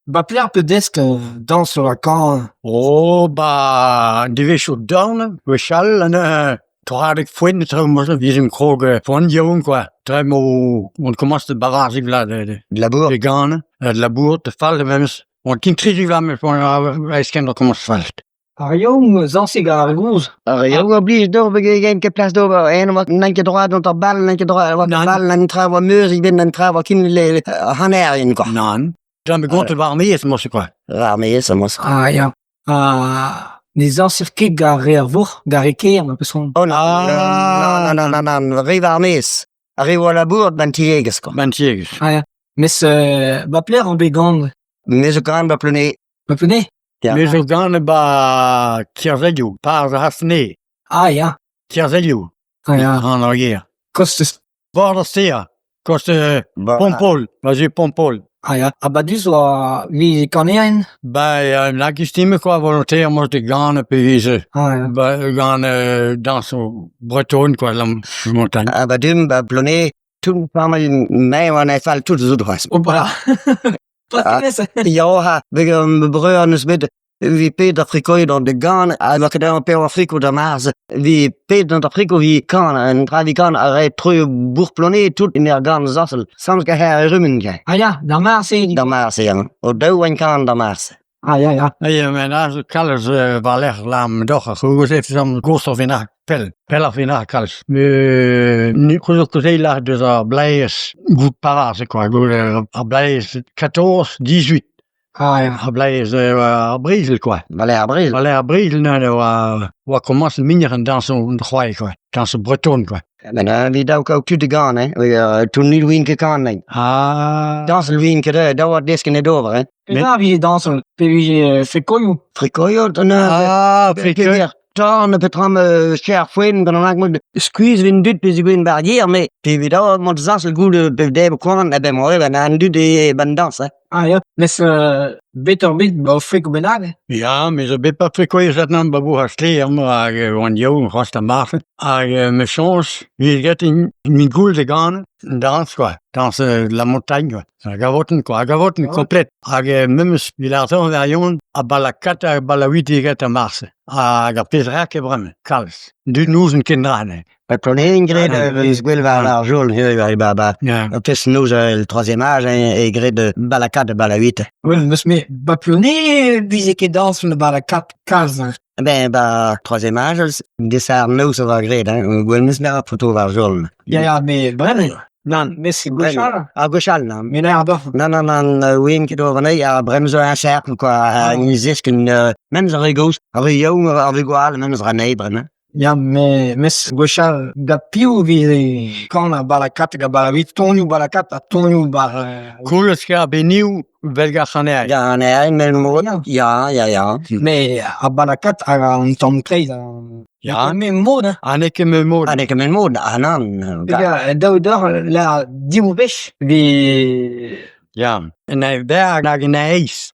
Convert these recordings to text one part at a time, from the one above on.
Ba pelec'h 'peus desket dañsal ha kanañ ? Oh 'ba an devezhioù dorn gwechall ha neuze troadeg foenn e traoù mod-se 'vijemp krog poan yaouank kwa tra m'o oan komañset 'ba 'vat Labour. Da ganañ da labourat da fall memes oan ket 13 vloaz memes oa eskemm o komañs fall. Ar re yaouank a zañse gant ar re gozh. Ar re yaouank a blij deoc'h peogwir ket plas d'ober eñ n'aint ket droad gant ar bal n'aint ket droad Nann. bal an traoù a meuz ivez an traoù a kin ar c'hanerien kwa. Nann. Da me gontet war ar maez morse kwa. War ar maez morse. Ah ya. Ha ne zañser ket gant ar re ar vourc'h, gant ar re kêr ma peus c'hoant. Oh non, Ah. non, non, non, non, non, re war ar maez. Ar re oa labourat 'ba 'n tiegezh kwa. 'Ba 'n tiegezh. Ah ya. Mes ba pelec'h on bet ganet ? Me zo ganet 'ba Pleuné. Ba Pleuné ? Ya. Me zo ganet 'ba Kerzelioù, 'barzh ar C'hasne. Ah ya. Kerzelioù. Ah ya. An ar gêr. Kostez. Bord ar stêr. Koste Pompol, va zu Pompol. Ah ya. Ha badus oa vi kanerien ? Ba na gustime quoi volontaire moi de gant pe vije Ah ya. ba gant dañsoù breton quoi la montagne. Ah ba dimp ba Pleuné, tout familh me oa ne fall tout zo c'hoazh. Oh bah. Ah. Ya ha ma breur n'eus bet evit pet ar frikoù da gan ha oa ket an pevar friko da Marzh evit pet an friko evit kan an dra evit kan a rae treu bourc'h-Plone tout en ur gan zañsal sans ket her rummen ket. Ah ya, d'ar Marzh eo. D'ar Marzh eo. O daou oant kan d'ar Marzh. Ah ya ya. Ya met aze kalz war-lerc'h lam doc'h ar c'houlz e fezan goshoc'h bennak pell pelloc'h bennak kalz. Met c'houzout ket lâret deus ar blaez goût paras quoi ar blaez 14 18 Ah ya. Ar blaez ar brezel quoi. War-lerc'h ar brezel. War-lerc'h ar brezel neuze oa oa komañset muioc'h an dañsoù c'hoari quoi dañsoù breton quoi. Ben evit daou kaout tud da gan hein, tournit 'oan ket kan hein. Ah. Dañsal 'oan ket daou oa desket d'ober hein. Petra vije dañsal? Pe vije frikoioù? Frikoioù dan Ah, frikoioù. Tan petra cher foenn gant an agmod skuizh vin dud pe zigouezh bar yer met pe evit aor mont zañsal goude pe debr koan eh ben moi ben an dud e ban dañs hein. Ah ya, mes bet ur bet ba friko bennak Ya, me zo bet pa frikoioù satnan ba bourc'h ar sklaer amañ hag oan yaouank c'hoazh da marse. Hag me soñj 'vije get min goul da ganañ dañs quoi, dañs la montagne quoi. Ar gavotenn quoi, ar gavotenn komplet. Hag memes evit ar zañverion a balakat ha balaouidi get ar marse. Hag ar pezh rak eo bremañ, kalz. Dud n'ouzon ket dra anezhe. Ba Ploneiñ graet vez gwell war ar jol hiziv ba ba Ya. ar fest-noz el troisième âge e graet balakat ha balaouit. Ouais, meus me ba Ploneiñ 'vize ket dañs balakat kalz. Ben ba troisième âge dessert noz a oa graet hein, gwell meus me ar foto war jol. Ya ya, met bremañ Nann, mes gwechall. Ah, gwechall, nann. Met ar doc'h. Nann, nann, nann, ouen ket ober anezhi, ar bremañ zo un serc'h, quoi, un zesk, un, memes ar re gozh, ar re yaouank, ar re gwall, memes ra anezhi bremañ. Ya, me, mes gwechall, da piv 'veze kanañ balakat hag balavid, tonioù balakat ha tonioù bar... Koulz eo biniou 'vel ar c'hanerien. Ganerien, ya, ya, ya. Mais ar balakat hag an tamm kleiz Ya. N'eo ket mod hein. Ha n'eo ket met mod. Ha n'eo ket met mod, ah nann. Ya, daou deoc'h la div wech 'vez Ya, en eil berr hag en eizh.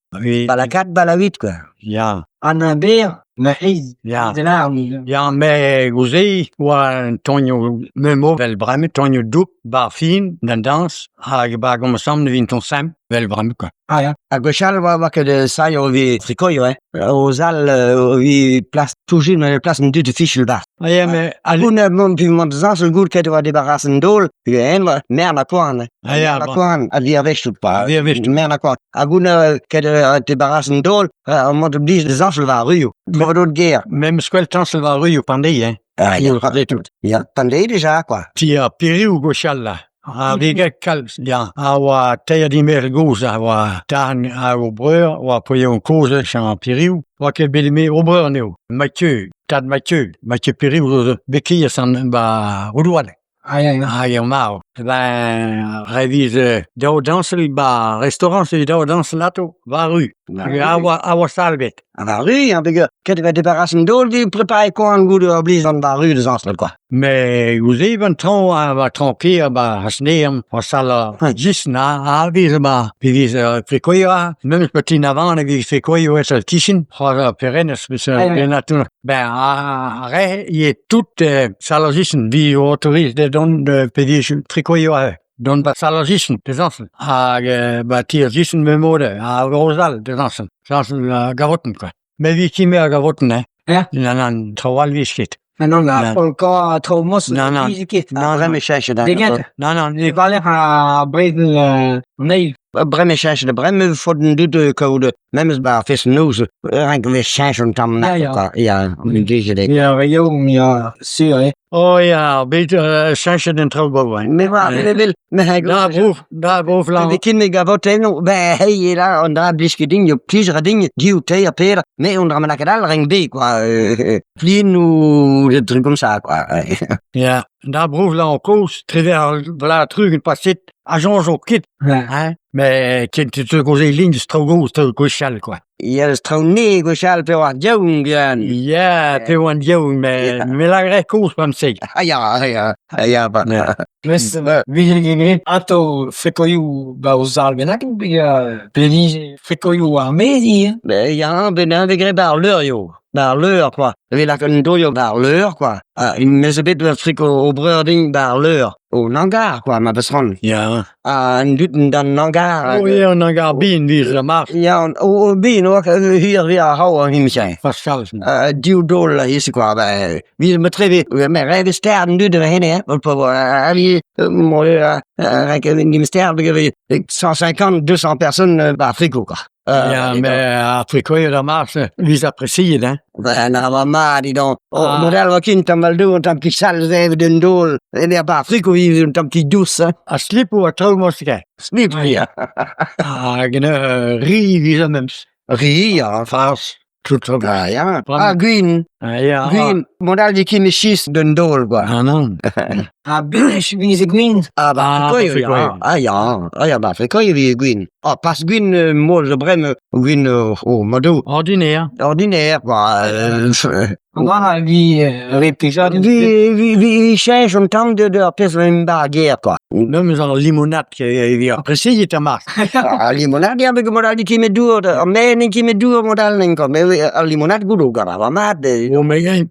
Balakat, balawit quoi. Ya. An aber na eizh. Ya. Ya. Ya, met gouze oa un tonioù memo 'vel bremañ, tonioù doubl, 'ba ar fin, d'an dañs, hag 'ba gomañsamant evit ton simpl, 'vel bremañ quoi. Ah ya. Ha gwechall oa oa ket sailh o vez frikoioù hein. O zal o vez plas toujin plas an dud fichel 'barzh. Ah ya, mais Koun mont pi mont zañs goût ket oa debarras an daol, en oa mern ha koan. Ah ya, Mern ha koan, a diavestoù pa. Diavestoù. Mern ha koan. Ha goût ket debarras an daol, mont blij da zañsal war ar ruioù. Tro gêr. Memes gwell tañsal war ar ruioù pandei hein. Ah ya. tout. Ya, pandei déjà quoi. Ti ar Piriou gwechall là. Ha veget kalz, ya. A oa teir dimer gozh a oa darn hag o breur, oa poeoù kozh ar Piriou. Oa ket bet me o breur anezho, Mathieu, tad Mathieu. Mathieu Piriou zo bet kiez an ba Roudoualleg. Ah ya, ya. Hag eo marv. Ben, re viz daou dañsel ba restaurant, c'est daou dañsel ato, war ru. Hag a oa, a oa salvet. Ha war ru, hein, peogwir ket e vez debarras an daol evit prepariñ koan goude ur bliz gant war ru da zañsal quoi. Met goude an traoñ a oa traoñ-kêr 'ba Hasnean, oa sal ar Jisn ha a vez 'ba pe vez frikoioù memes 'ba Tinavan e vez frikoioù evel kichen, c'hoazh ar Perennes peus Ben ar re ivez tout sal ar Jisn 'vi autorisé da dont pe vez frikoioù aze. Dont 'ba sal ar sistr da zañsal hag 'ba ti ar sistr memes-mod ha Bro Sall da zañsal. Dañsal ar gavotenn kwa. Met 'vit ket me ar gavotenn hein. Ya. Nann nann traoù all 'vez ket. Nann nann ar Nann. polka ha traoù mod Nann, nann. 'vije ket. Nann, bremañ e cheñchet Deget. Nann nann E war-lerc'h ar brezel an eil. Bremañ e cheñchet bremañ e faot an dud kaout memes 'ba ar fest-noz e rank vez cheñch un tamm Ya, ya. kwa ya implijet eo. Ya, re yaouank ya, sur eo. Oh ya, bet cheñchet an traoù bremañ. Me oar, me wel, me Da brof, da brof Me vez ket me gavotennoù, ben hey là, an dra blij ket din, plij a ra din div, teir, peder, me on dra bennaket all renk bet quoi, plinoù, des trucs comme ça quoi. Ya, da brof lañ kozh, trede vloaz tri-ugent paset, a soñjo ket hein, met ken te kaozeal din deus traoù gozh, traoù gwechall kwa. Ya, eus traoù nevez gwechall pe oar diaoul bihan. Ya, pe oan diaoul, met me lâre kozh bremañ-se. Ah ya, ah ya, ah ya, ba. Mes vije ket graet atav frikoioù 'ba o zal bennak pe vije frikoioù ar maez ivez. Ben ya, ben eñ vez graet 'ba ar leurioù, 'ba ar leur kwa. E vez lakaet an dourioù 'ba ar leur kwa. Ha me zo bet ur friko o breur din 'ba ar leur, o hangar kwa ma 'peus c'hoant. Ya. Ha an dud d'an hangar. Oh ya, an hangar bihan 'vije ar marc'h. Ya, o bihan oa hir vez ar c'hraou an hini-se. Pascal. Div daol a-hese kwa, ben 'vit ma treve, me reve stern an dud henne hein, stern 150, 200 personnes 'ba ar friko kwa. Ya, met ar frikoioù d'ar marc'h, 'vez apresiet hein. Ben a oa mat edon. Ah. Model oa ket un tamm all un tamm ket sall evet un daol. Eme 'ba ar friko ivez un tamm ket dous hein. Ha slipoù ha traoù mod-se. Slip ya. Hag riz 'vije memes. Riz ya. Farz, tout traoù. Ah ya. Bremañ. Ah gwin. Ah ya. Gwin. Mod all 'vez ket met chistr d'un daol kwa. Ah non. Ha bewech e veze gwin. Ah ba Ah, frikoioù frikoioù. ya. Ah ya. Ah ya ba frikoioù e veze gwin. Ah pas gwin mod zo bremañ gwin oh madoù. Ordinaire. Ordinaire kwa. An dra vi re plijadur. Vi vi vi cheñch un tamm de ar pezh 'vez 'ba ar gêr kwa. Memes ar limonad evit ar presiet ar marc'h. Al limonad ya bet mod all n'eo ket met dour ar maen n'eo ket met dour mod all kwa met al limonad goullo gant a ra mat. Oh mais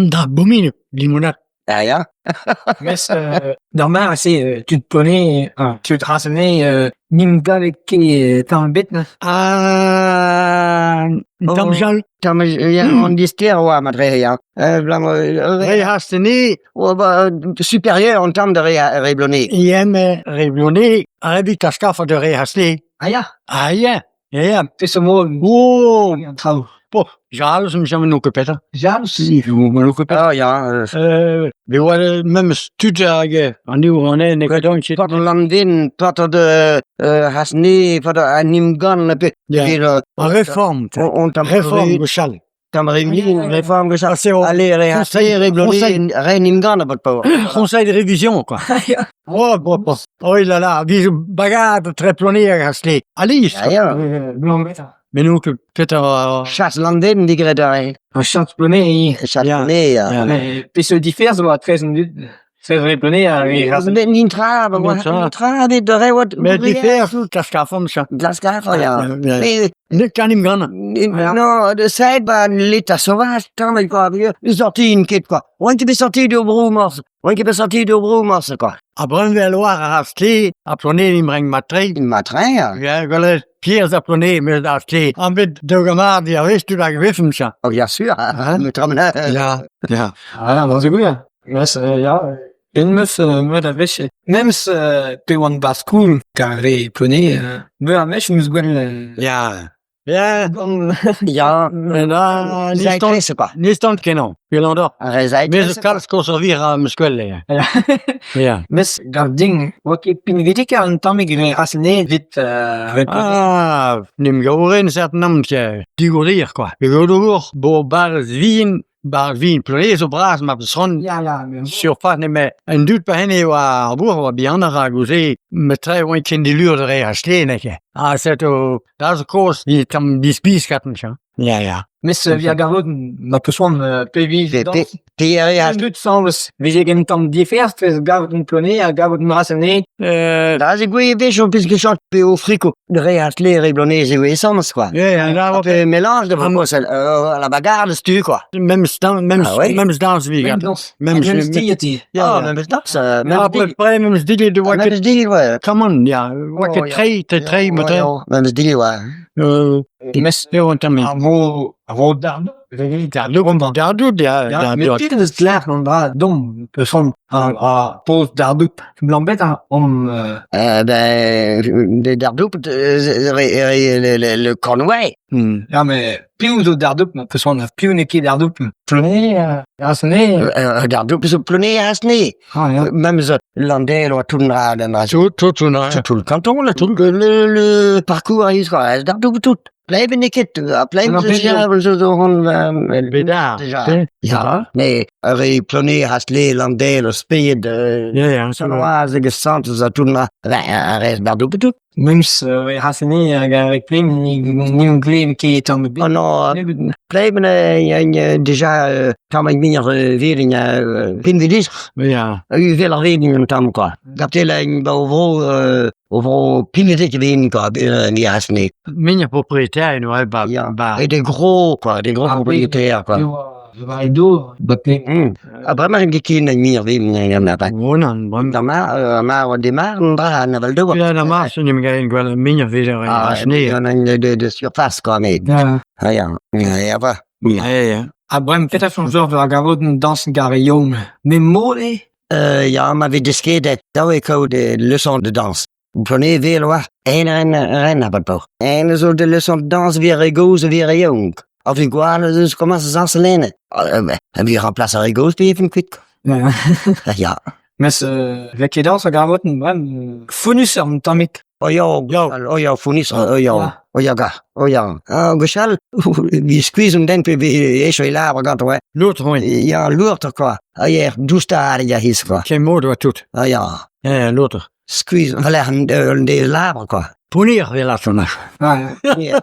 da bourmen limonad. Ah ya. Mes d'ar mare-se tud Pone, tud Rasenay n'int gavet ket tamm ebet neuze. Ah, un tamm jal. Tamm ya an dister oa matre ya. Re Hastene. Oa ba supérieur an tamm da re re Bloneg. Ya, mais re Bloneg, a evit ar skafat da re Hastene. Ah ya. Ah ya, ya ya. Peseurt mod Oh, an traoù. Bo, jalous 'm chom n'on ket petra. Jalous? N'on ket petra. Ah ya. Me oa memes tud hag an div anezhe ne gredont ket. Paotr Landin, paotr de Hasne, paotr an Imgann, pe Ya. Reform. On tamm Reform gwechall. Tamm Remlin, reform gwechall. C'est au Allez, re Hasne, re Bloneg, re Imgann, a paotr paour. Conseil de révision, quoi. Oh, bon, bon. Oh là là, vi zo bagad tre Ploneg hag Hasne. Alice. Ya, ya. Mais nous, ket petra... Chas Landin, digret a re. Ar chas Ploneg. Chas Ploneg, ya. Peseurt diferz oa 13 an dud? 13 re Ploneg ha re Hasne. Met nintra, ba oa Nintra. nintra bet da re oa... Mais diferz, klask ça. Glask ya. Ne Mais kan im gant. Non, de sed ba l'état sauvage, tamm quoi, sorti in ket quoi. Oan ket bet sorti d'o bro morse. Oan ket bet sorti d'o bro morse quoi. A bremañ loar a Hasne, a Ploneg im reng matre. Matrin, ya. Ya, gwelet, Pierre a Ploneg, meus da Hasne. An bet daou gamard, ya wech tud hag wefem ça. Oh, bien sûr, Hein? me tramena. Ya, ya. Ah, bon, c'est gwir. Mes, ya, en meus meut a wech. Memes pe oan 'ba skoul, kar re Ploneg, meur a wech 'm eus gwell... Ya. Ya. Gant... Ya, Na, Zaitrez quoi. Nistant kenañ, Pelandor. Ar re Mes zaitrez. kalz kozh vir am eus gwell eo. Ya. Mes gav din, oa ket pinvidik an tammig re Rasenay evit re Ploneg. Ah, n'em gaouren certain amzer digorir quoi. Pegodour, bo barz vihan, barz vihan Ploneg zo bras ma peus c'hoant Ya, ya, mais... Surface nemet un dud pa henne oa ar bourc'h oa bihan ar gouze met tre oa ken dilur da re Hasle neke. Ah, set o da zo kozh, vi tamm dispis gaten cha. Ya, ya. Mes vi a gavot ma peus c'hoant pe vi Pe, pe, pe re An dud sañvez, vije gen tamm diferz, pez gavot un Ploneg ha gavot un Rasenay. Aze gwez a-wechoù 'peus ket chañs pe o friko dre ar sklaer e Blonez eo esañs kwa. Ouais, Pe mélange de bremañ la bagarre de stu quoi. Memes dañs, memes, Ah ouais. memes dañs vi Même gant. dañs. Memes, Memes dilhad. Ah, memes dañs, À peu près memes dilhad oa ket memes dilhad, ouais. Come ya, oa ket Oh, ya. tre, tre, tre, matin. Memes dilhad, ouais. Mes Eo an tamm. ar vo ar vo dardoù. Dardoù Dardoù, ya, Ya, met dardoù. pet eus lec'h an dra domm peus an ar poz dardoù. Lambet an Ben, des dardoù, le, le Cornouaille. Ya, met piv zo dardoù ma peus an piv n'eo ket dardoù. Plone, Rasne. Dardoù, zo Plone Rasne. Ah, ya. Memes Landel oa tout an dra. Tout, tout, tout, non. Tout le canton, là, tout le, le, le parcours, a quoi, dardoù tout. Pleiben n'eo ket, ha pleiben Non, déjà, zo zo hon, Bedar. déjà. Ya, mais re Plone, Hasle, Landel, Sped, Ya, ya, Sanoise, hag Sant, zo tout an dra, rez dardoù tout. Memes Rasne hag ar Pleiben ni glev ket tamm ebet. Oh non, Pleiben, euh, déjà, tamm ag mir verin, pinvidiz, Ya. uvel ar verin un tamm, quoi. Gaptel en ba o vro, o vro pinvidik verin, quoi, ni Hasne. Min propriétaire, ouais, ba, Ya. ba. Et des gros, quoi, des gros Ah, oui. propriétaires, quoi. War do, ba Pleiben. Ha bremañ en ket en mir verin, en a Ronan, bon. Da ma, ma oa demar, an dra an aval do. Ya, na mar, sun em gaen gwell min a vez ar Ah, Rasne. an an de, de surface, quoi, mais. Ya. Ah, ya, ya, ya, va. Ya, ya. Ha brem petra soñj deoc'h war gavout un dañs gar e youm. Me mod eo? Ya, ma vez desket daou e kaout des leçons de danse. Prenez vel oa, en ren ren avat paour. En zo de leçons de danse vir e goz vir e young. Of vi gwal eus komañs zañs lene. Ha vi remplace ar e goz pe even kuit. Ya. Ah, ya. Mes vez ket dañs a gavout brem fonnus an tammig. O ya, o ya, fournis, o ya, o ya ga, o ya. Ah, gwechall, vi skuizh un den pe vi echo e lavar gant, ouais. L'autre, oui. Ya, lourd, quoi. Ah, hier, dousta ar ya his, quoi. Ken mod oa tout. Ah, ya, Ya, l'autre. skuizh, valer an de lavar, quoi. Punir vel ar sonach. Ya.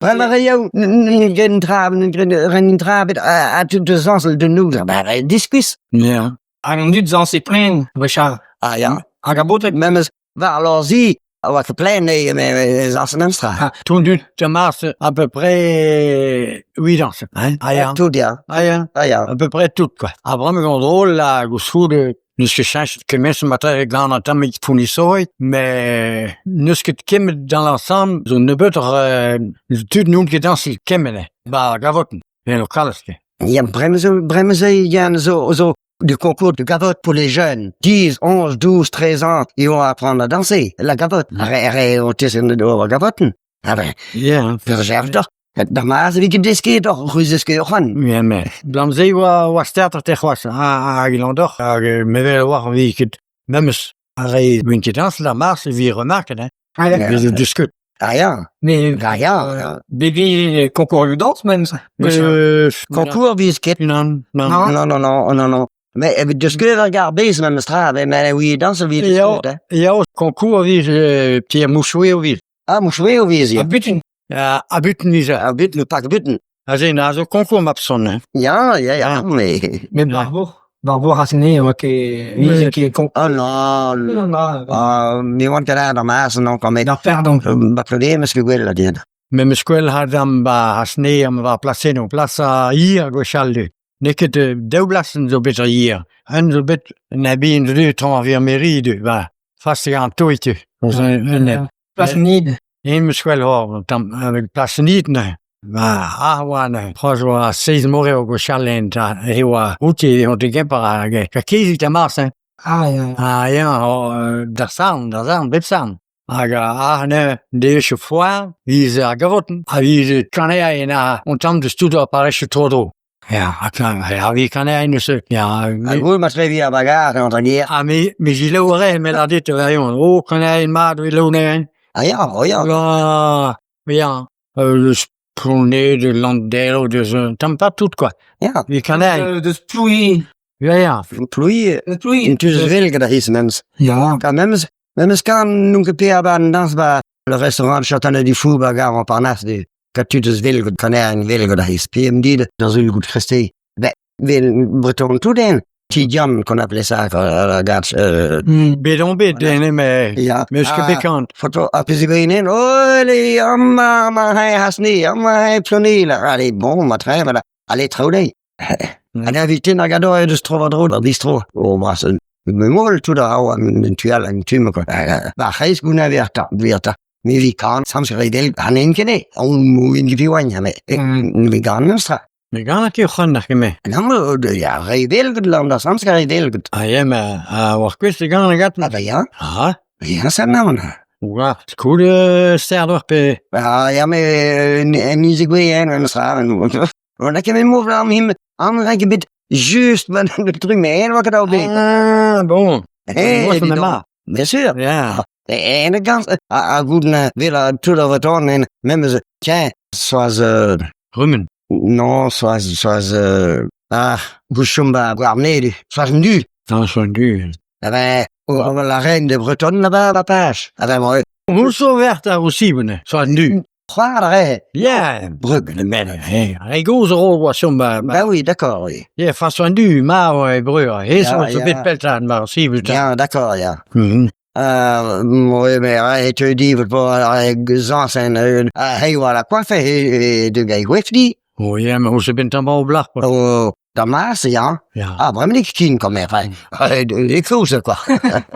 Bremañ re yaou, n tra, ren tra bet a tout de zañsel de nou, ba, diskuizh. Ya. Hag an dud zañs e plen, gwechall. Ah, ya. Hag a baotred. Memes war lor zi, a oa ket plen e, me zañs an amstra. Tout dud, te mars à peu près 8 ans, hein. Ah, ya. Tout, ya. Ah, ya. Ah, ya. À peu près tout, quoi. A bremañ gant drôle, la gouskoude, n'eus ket cheñchet kement matin gant an tammig fournissoret, mais n'eus ket kemmet dans l'ensemble, zo nebeut tud n'oun ket dañs kemmet, ba gavoten, en o kalz ket. Ya, bremañ zo, bremañ zo, ya, zo, zo, du concours de gavotte pour les jeunes. 10, 11, 12, 13 ans, ils vont apprendre à danser, la gavotte. Re, re, o tis en do gavotten. Ah ben, Ya, per jerf doch. Da maaz vi ket desket doch, c'hwi desket oc'han. Ya, mais blam se oa, oa starter te c'hoazh, ha, hag il doc'h, hag mevel war vi ket memes ar re win ket dañs la mars vi remarket, hein. Ah, ya. Ya. Vi zo disket. Ah ya, Mais ah ya. bebe concours dañs memes. Concours vi ket. Non, non. Non. Non, non, non, non, non. Mais evit desket ar gar bez memes tra, mais oui, danse vi Ya, desket, hein. ya, concours vi, Pierre Mouchoué vi. Ah, mouchoué o viz, A ya. butun. A buten vi Ah, but, le pak buten. A ze, na zo concours map son, hein. Ya, ya, ya, mais... Mais bravo. Bravo Rasne, oa ket Mais- ket con. Oh non, Non, non, ah, me oan ket ar maaz, non, quand même. D'ar perdant. Ba problème, eus ket gwell a din. Me meus gwell ha dam ba hasne am war plasen o plas a ir gwechall du. N'eo ket daou blasen zo bet a ir. Un zo bet na bin du tron ar vir mairie du, ba fast an toit tu. Un un Plas nid. En meus gwell hor tam avec plasen nid ne. Ba a oa ne. Proz oa seiz more o gwechall en ta e oa outi on te gemper hag ka kezit a mars hein. Ah, ya. Ah ya, o, d'ar sarn, d'ar sarn, bep sarn. Hag a ne devezhioù foar, viz ar gavotenn, ha viz kaneañ en a on tamm deus tout ar parrezioù tro-dro. Ya, ha kan, ha vi kaneañ eus, ya, A me, goul ma trevi ar bagar, an anier. ha me, me gilev a re, me la dit, a o, kaneañ mat, vi laouneañ. Ah ya, oh ya. Ah, ya, deus Ploned, de Landel, deus un tamm pas tout, quoi. Ya, Vi kaneañ, Deus plouie. ya, ya. plouie, Deus plouie. en teus vel gant ar his memes. Ya. Ka memes, memes kan n'on ket pe a ban dans ba le restaurant Châteauneuf du Fou ba gar Montparnasse de ka tud eus vel gant kaneañ vel gant ar his. PMD da zul gout kreste. Be, vel breton tout den. Ti Yann qu'on appelait ça, quoi, à la gare, Bet on bet, ene, me ya. meus ket bet kant. Foto, a pezh eo oh, allez, amañ, amañ, hey, hasni, amañ, hey, Plonil. Allez, bon, ma tre, voilà. Allez, traoù An invité na gador eo deus tro-war-dro d'ar bistro. Oh, ma, se me mol tout a raoù an tu all, an tu quoi. Ba, c'hreiz goun a verta, verta. Me vi kan, samz redel, han en kene. On mouin vi oagn, ha me. Me gan neustra. Me gant ket c'hoant ar keme. Nan, ya, redel gant lan da samz redel gant. Ah ya, ma, a war kwest e gant a gat. Ah, ba ya, Ah, ya, sa nan. oua, skoul sterd war pe. Ah, ya, me, en mize gwe, en stra, On a ket mov am him, am rank bet just man le truc, mais en wat al bet. Ah, bon. Eh, Moas dis an donc. ma. Bien sûr. Ya. En de gans, a goed na wil tout over ton en même tiens, soaz Rummen. non, soaz soaz ah, bouchumba gwarned, soaz nu. Dans son du. Ah ben, oh, la reine de Bretonne là-bas, la page. Ah ben, moi, Hoe werd daar aussi, Soan du. c'hoar re, Ya, brug. men, he goz ro oa chom ba... Ben oui, d'accord, oui. Ya, façon du, ma oa e breur. He Ya, zo zo ya. bet peltan ma aussi, buta. Bien, d'accord, ya. Mhm. Oui, mais eh, te di, pas gzans en hey, voilà, quoi fait, eh, de gay gwefdi. Oh ya, ma ouz bet tan ba o blach, quoi. Oh, da mas, ya. Ya. Ah, vraiment, ket kin, quand même, enfin. Eh, koz, quoi.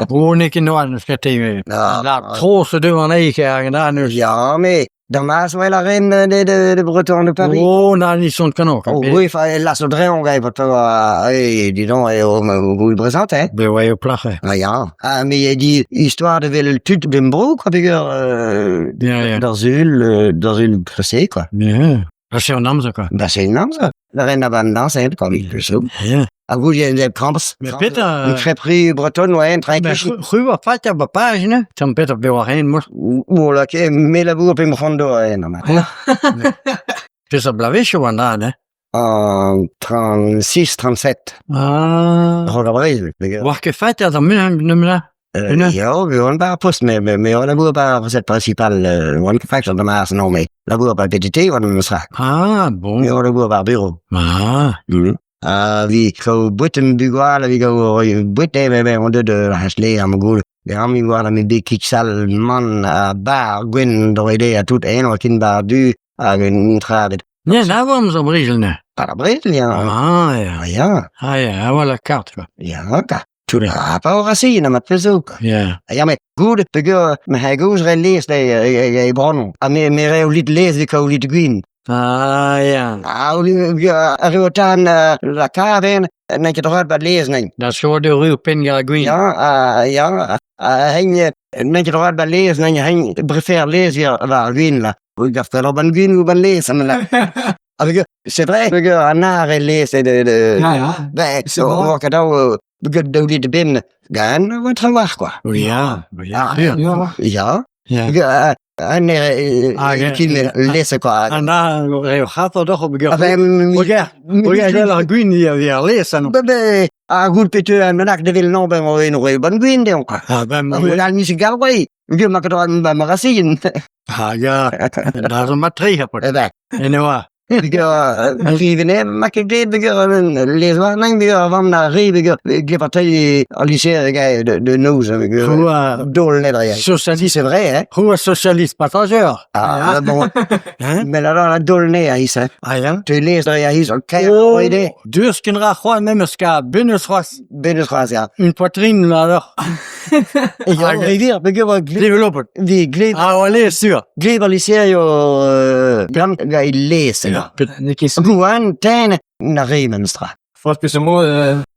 O ne ket noan, eus ket te... Ah, La tro se deu an eik hag an eus. Ya, mais, da mas, ouais, la reine de Breton de Paris. Oh, na ni son kanon. Oh, oui, enfin, là, so dreon, gay, votre, eh, dis donc, eh, oh, vous le présentez. Be oa o plach, eh. Ah, ya. Ah, mais il dit, histoire de vel tud d'embro, quoi, peger, Ya, ya. dans une pressée, quoi. Ya. Ha se an amzer, quoi. Bah, c'est une âme, ça. La reine abondance, hein, comme il le sait. Ya. À vous, il y a une cramps. Mais pet a... Une crêperie bretonne, ouais, un train Ben, c'hu oa fat ar bapaj, ne? Tamm pet ar be oa ren, mos. Ou la ke, me la bourre pe me rondo, ouais, non, mais. Pes a blavech oa an an, eh? En 36, 37. Ah. Rock avril, les gars. War ket fat ar mun nemla. Une. Ya, mais on va poste, mais on la bourre pas recette principale, on fait de mars, non, mais la bourre pas PTT, on ne sera. Ah, bon. Mais on la bourre par bureau. Ah. Ah, vi ko butten bugwal, vi ko butte, mais on de hasle am goul. De am gwal am de kiksal man a bar gwen droide a tout en o kin bar du hag un tradet. Ne, na oa zo brijel, ne? Par a brel, ya. Ah, ya. Ah, ya. Ah, ya, a oa la kart, quoi. Ya, ka. Tout a pa o rasi, na mat pezo. Ya. Ya, met goud, peogwir me ha goz re lez de e bronn. Ha me re o lit lez de ka o lit gwin. Ah, ya. Ah, a re o tan la kaven, n'en ket droit bat lez nen. Da sko de ru pen gar gwin. Ya, ah, ya, ah, hein, n'en ket droit bat lez nen, hein, préfère lez ya war gwin la. Ou gaf fel ban gwin ou ban lez, am la. Avec, c'est vrai, peogwir an ar e lez de, Ya, ya. ben, C'est o bon. oa ket daou, peogwir daou lit ben, gan, oa trawar, quoi. Ya, ya. Ah. Ya. Ya. Ya. Ya. Peogwir, an e, Ah, ya. kin lez, quoi. An da re o c'hat o doc'h o Ah, beger. ben, Oger, oger gwell ar gwin ya vi ar lez, an. Ben, ben, a gout petu an menak de vil non, ben, o en roe ban gwin, deon, quoi. Ah, ben, An gwell al misik galwai, gwell ma ket an ba ma racine. Ah, ya. Da zo mat tre, ha pot. Eh ben, En oa. peogwir, rivene, ma ket bet, peogwir, lez war nang, peogwir, vam na re, peogwir, glepartei al lycée, gars, de noz, peogwir, C'houa dol net rien. Si socialiste. c'est vrai, hein. C'houa socialiste partageur. Ah, bon, Hein? mais là, la dol ne a is, hein. Ah, ya. Te lez dre a is, an kaer, Oh, oide, deus ken ra c'hoant memes eus ka ben eus c'hoaz. ben eus c'hoaz, ya. Une poitrine, là, alors. E ya, rivier, peogwir, Développet. vi gleb, Ah, allez, sûr. gleb al lycée, yo, gant, ga il lez, Ya. N'eo ket Gouan, ten, na re, menstra. Forzh peseurt mod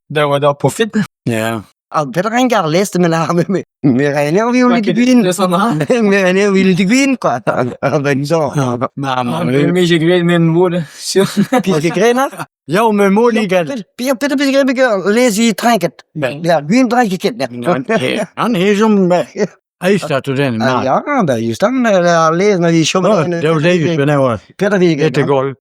da oa d'ar profit. Ya. Ah, petra en gar lest me la me me re ne vi o lit gwin. Deus an dra. Me re ne vi lit gwin, quoi. Ah, ben, disons. Ma, ma, Me j'ai graet men mod, sur. Pis ket grena? Ya, me mod ligal. Pis petra pis gre beger lez i trinket. Ben. Ja, gwin trinket ket. An hejom, ben. Eist dat den, Ah, ma. ja, ben, just dan, la lez na vi chom. Daou zeus, ben oa. Petra vi Et gol.